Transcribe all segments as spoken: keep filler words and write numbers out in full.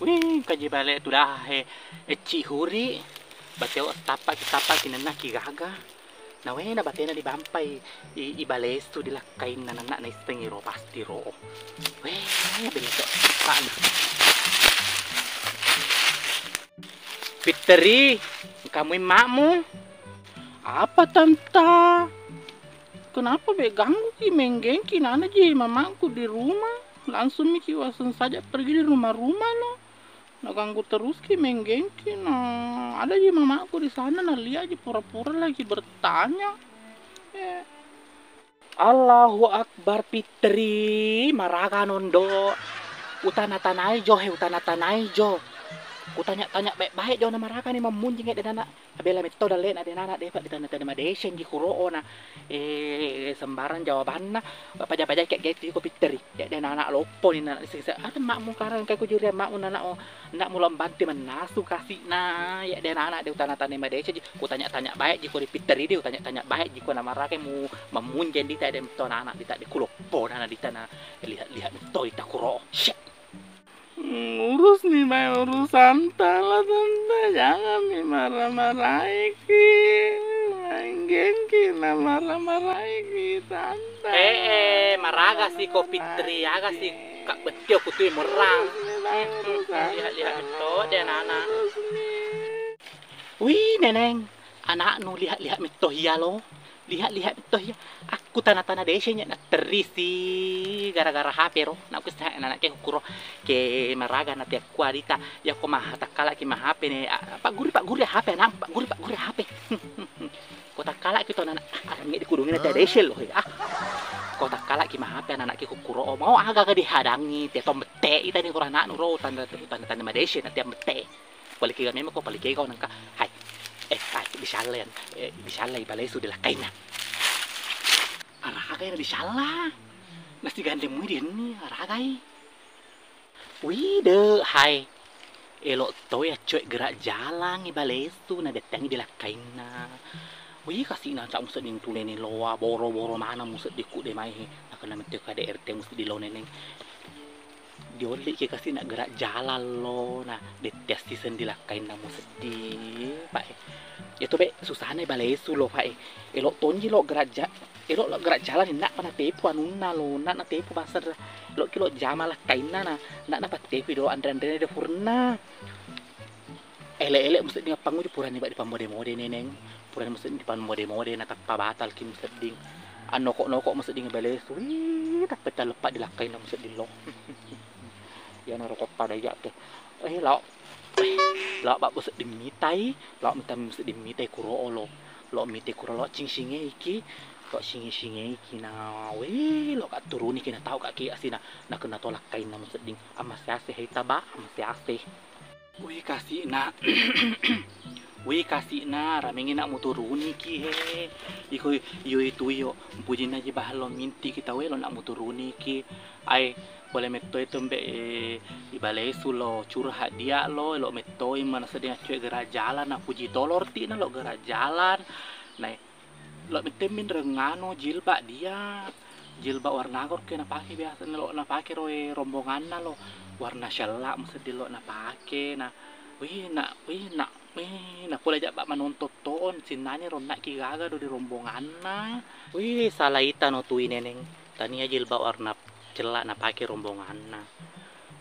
Wih, kaji bale tu dahe. Ecci huri. Bateo tappaki, tappaki nenna ki gaga. Na wena batena dibampai i, i balesu dilakkainna nenna naissengi ro pasti ro. Weh, bela to tappana. Pitteri, engka mui makmu? Apa, Tanta? Kenapa be ganggu ki, menggeng ki, nana ji mamaku di rumah. Langsung miki waseng saja pergi di rumah-rumah lo. Naganggu terus ki, menggeng ki, na ada ji mamaku di sana, na lihat ji pura-pura lagi bertanya. Eh. Allahu Akbar, Pitteri, maraga nondo. Utana-tanai jo, he, utana-tanai jo. Kutanya-tanya baik-baik jo, na maraga ni mammunjing, eh, denana. Abela metto dalle na denana, depa ditana-tana madeceng ji kuro'o na, eh, sembarang jawabanna. Paja-paja kek geti ko Pitteri. Ya denana loppo ni na sisa. Ada makmu karang kai kujuri makmu nana o. Ndak mulo mbantu mannasu kasi'na, ya de anak-anak de utana-tana madeceng ji, kutanya-tanya baik ji ko di Pitteri de, utanya-tanya baik ji ko na maraga mu mammunjeng dita de metto anak-anak dita de kuloppo nana dita na lihat-lihat metto dita kuro. Shit. Urus ni baik urusan ta lah, Tanta, jangan mi marah-maraiki. Main game ki na marah-maraiki, Tanta. Eh, eh, maraga si ko Pitteri, aga si Kak Bettio kutui merang. Lihat-lihat metto de anak-anak. Wih, Neneng, anaknu lihat-lihat metto iya lo. Lihat-lihat metto iya. Aku tana-tana desa nya naterisi gara-gara H P ro. Nak ku sa anak ke kuro ke maraga na tiak kuarita. Ya ko mah takkala ki mah H P ne. Pak guru, Pak guru H P anak, Pak guru, Pak guru H P. Ko takkala ki to anak, ah, arang di kudungi na tiada esel lo. Ah. Ko takkala ki mah H P anak ke kuro. Oh, mau aga-aga dihadangi, te to mette itani kuro anaknu ro tanda, tanda-tanda madese na tiap mette. Palikega memang ko, palikega nengka. Hai. Eh, hai, disallai, eh, disallai balesu dilakkainna. Aragai na disalla. Nasi gandeng mui dihenni, aragai. Wide, hai. Elo toi accoe gerak jalang i balesu na dettangi dilakkainna. Wih, kasi na cak musedding tulene loa, boro-boro mana musedding kude mai. Nakena mette K D R T musedding lo Neneng. Diolli ki kasi na gerak jalan lo, na dette assiseng dilakkainna musedding, Pak e. Itu be susana balesu lo, Pak e. Elo tonji lo gerak ja-, elo lo gerak jalan, nak pa natepu anunna lo, nak natepu bangsa lo ki lo jama lakkainna na, nak napattepu do anre-anrena de furna. Ele-ele musedding appanguju purani bak dipammode-mode Neneng. Purani musedding dipammode-mode na tappa batal ki musedding. Annoko-noko musedding balesu. Wih, tappa taleppa dilakkainna musedding lo. Iyana roko pada iya te. Eh, lao. Eh, lao bak musedding mitai, lao mita musedding mitai kuro olo. Lao mitai kuro lao cing-cingei ki. Lao cing-cingei ki na. Wih, lao kak turuni ki na tau kak ki asina. Nakena to lakkainna musedding. Amase-ase hei taba, amase-ase. Wih, kasi'na. Wih, kasi'na, ramengngi nak muturuniki, he. Iko, iyo itu iyo, mpujinna ji bahang lo minti kita we lo nak muturuniki. Ai, pole metto itu mbe, eh, ibalesu lo curhat dia lo, lo mettoi mana sedang cuek gerak jalan, nah puji tolor ti na lo gerak jalan. Nah, Lo mette minreng anu, jilbab dia. Jilbab warna aga ke napake biasa, lo napake ro e rombonganna lo. Warna sella musedding lo napake na. Wih, nak, wih, nak, wih, na pole jabba manonton toon sinnani ro nak ki gaga do di rombonganna. Wih, sala ita no tui Neneng. Tania jilbab warna cella napake rombonganna.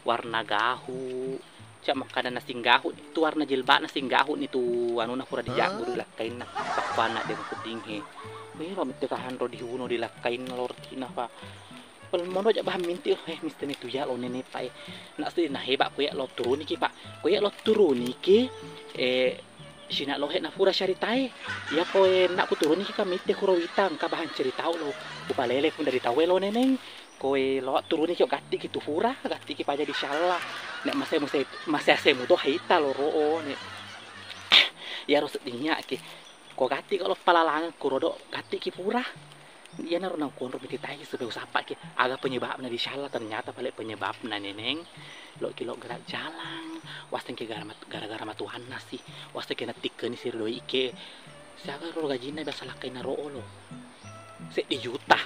Warna gahu. Cak makkada na singgahu tu warna jilbabna singgahu ni tu anuna pura dijabbu ri lakkainna. Pakkuanna de musedding he. Wih, lo mette kahanro dihuno di lakkainna lo rtina pa. Pal mono jak bahan minti, eh, misteri tu ya lo Neneng pa e. Nak seddi na heba ku ya lo turuniki pa. Ku ya lo turuniki, eh, sina lo he na pura syaritae. Ya ko e nak ku turuniki ka mitte kuro wita engka bahan ceritau lo. Ku palele pun dari tau e lo Neneng. Koe loa turuni ki gatti ki tu pura, gatti ki paja disalla. Nek mase muse, mase ase muto haita loro o, nek. Iyaro seddingnga ki. Ko gatti ko lo palalangeng kuro do, gatti ki pura. Iyanaro nangkonro mititai supaya usappa ki. Aga penyebabna disalla, ternyata pale penyebabna Neneng. Lo ki lo gerak jalang. Waseng ki gara-, gara-gara matuanna si. Waseng ki natikkeni si ri doi ke. Siaga ro gajinna biasa lakkainna ro o lo. Seddi juta.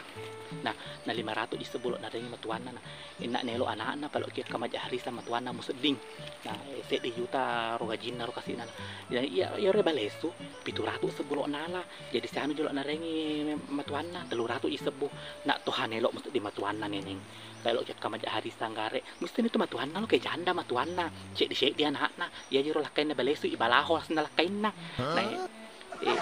Nah, na lima ratu ji sebbu lo narengi matuanna, nah, inna nelo anakna, palo ki kamaja harisa matuanna musedding. Nah, eh, seddi juta ro gajinna ro kasina. Nah, iya, iya ro balesu, pitu ratu sebbu lo nala. Jadi sianu jolo narengi matuanna, tellu ratu ji sebbu. Nak toha nelo musedding matuanna neneng. Palo ki kamaja harisa nggare. Mesti itu matuanna lo ke janda matuanna. Seddi-seddi anakna. Iya jero lakkainna balesu, ibalaho asenna lakkainna. Nah, eh, eh,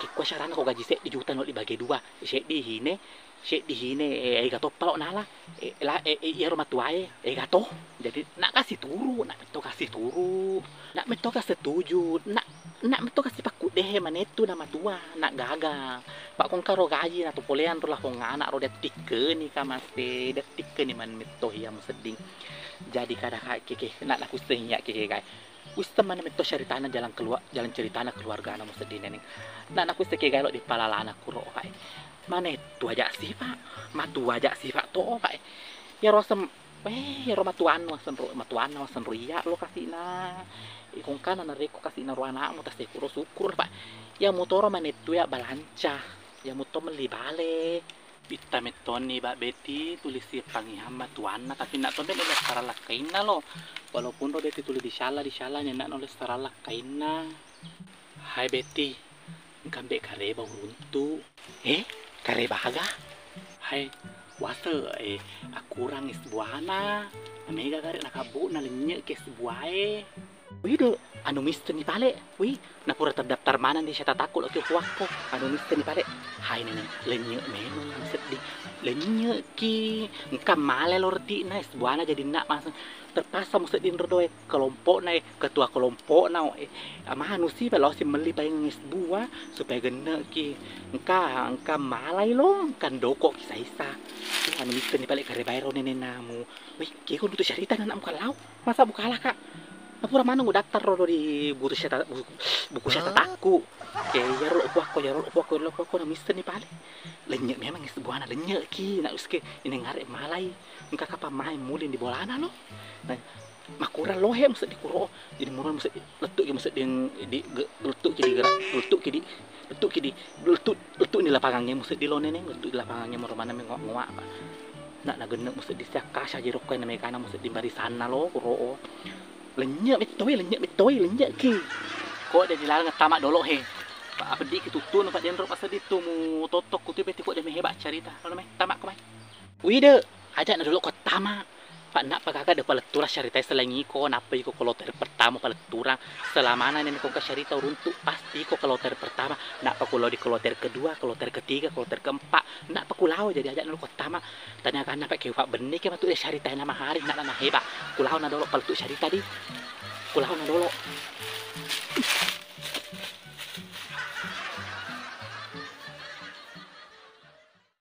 kekko syarana ko gaji seddi juta no dibagi dua. Seddi hine, seddi hine, eh, ega toppa lo nala, eh, la, eh, eh, iyaro matuae, ega to. Jadi, nak kasi turu, nak metto kasi turu, nak metto kasi setuju, nak, nak metto kasi pakkuddehe manettu na matua, nak gaga. Pak kongka ro gaji na to polean ro lapong anak ro diattikkeni ka mase, diattikkeni man metto iya musedding. Jadi kada ka keke, nak nakusseng iya keke gae. Wisseng maneng metto syaritana jalan kelua-, jalan ceritana keluargana musedding neneng. Nak nakuisseng kegai lo dipalalana kuro, Pak. Manettu aja sifa, matua aja sifa to, Pak. Iyaro asem, eh, iyaro matuanna wasenro, matuanna wasenro iya lo kasina. Ikongkana narekko kasina ro anakmu tasekuro syukur, Pak. Iya mutoro manettu ya balanca. Iya muto melli bale. Pitta mettonni Ba Beti tuli sipangihang matuanna, tapi nak tombe nulle sarang lakkainna lo. Walaupun ro Beti tuli disala, disala nenna nulle sarang lakkainna. Hai Beti, engka mbe kareba uruntu. Eh, kareba aga? Hai, wase, eh, akurang es buana. Namega gare nakabbu na lennye ke es buae. Wih, de, anu mistenni pale. Wih, napura terdaftar maneng di syatatakku lo ki kuakko. Anu mistenni pale. Hai neneng, lennye memang seddi. Lennye ki, engka male lo reti'na, es buana jadi nak maseng. Terpaksa musedding ro doe kelompokna, eh, ketua kelompokna, eh, amanu si pale lo si melli paing es buah supaya genne ki. Engka, engka malai lo, engka ndoko ki saisa. Anu mistenni pale karebae ro neneng namu. Wih, kiko nutu syarita na nak muka lau. Masa bukala, Kak? Napura maneng udaftar ro di buku syata-, buku, buku syatatakku. Oke, iyaro lo kuakko, iyaro lo kuakko, lo kuakko na mistenni pale. Lennye memang es buana, lennye ki, nak uske ini ngare malai. Engka kapang main muling di bolana lo. Nah, makurang lohe musedding kuro. Jadi murah musedding lettu ki musedding di ge-, lettu ki di gerak, lettu ki di, lettu ki di, lettu, lettu ni lapangannya musedding lo neneng, lettu di lapangannya murah mana mengoak-ngoak apa. Nak nagenne musedding siakkasa jero kue namekana musedding barisanna lo kuro. Lennye mettoi, lennye mettoi, lennye ki. Ko de dilarang tama dolo he. Pak, apa diki tuttu no Pak Denro pasal ditu mu totok kutu beti ko de meheba cerita. Lo mai tama ko mai. Wide, aja na dolo ko tama. Pak, nak pagaga de palettura syarita selain iko, napa iko kloter pertama palettura. Selamana nene ko syarita uruntu pasti iko kloter pertama. Nak pakulo di kloter kedua, kloter ketiga, kloter keempat. Nak pakulao jadi aja na dolo ko tama. Tania ganna pa ke upa benni ke matu de syarita na mahari nak na heba. Kulao na dolo palettu syarita di. Kulao na dolo.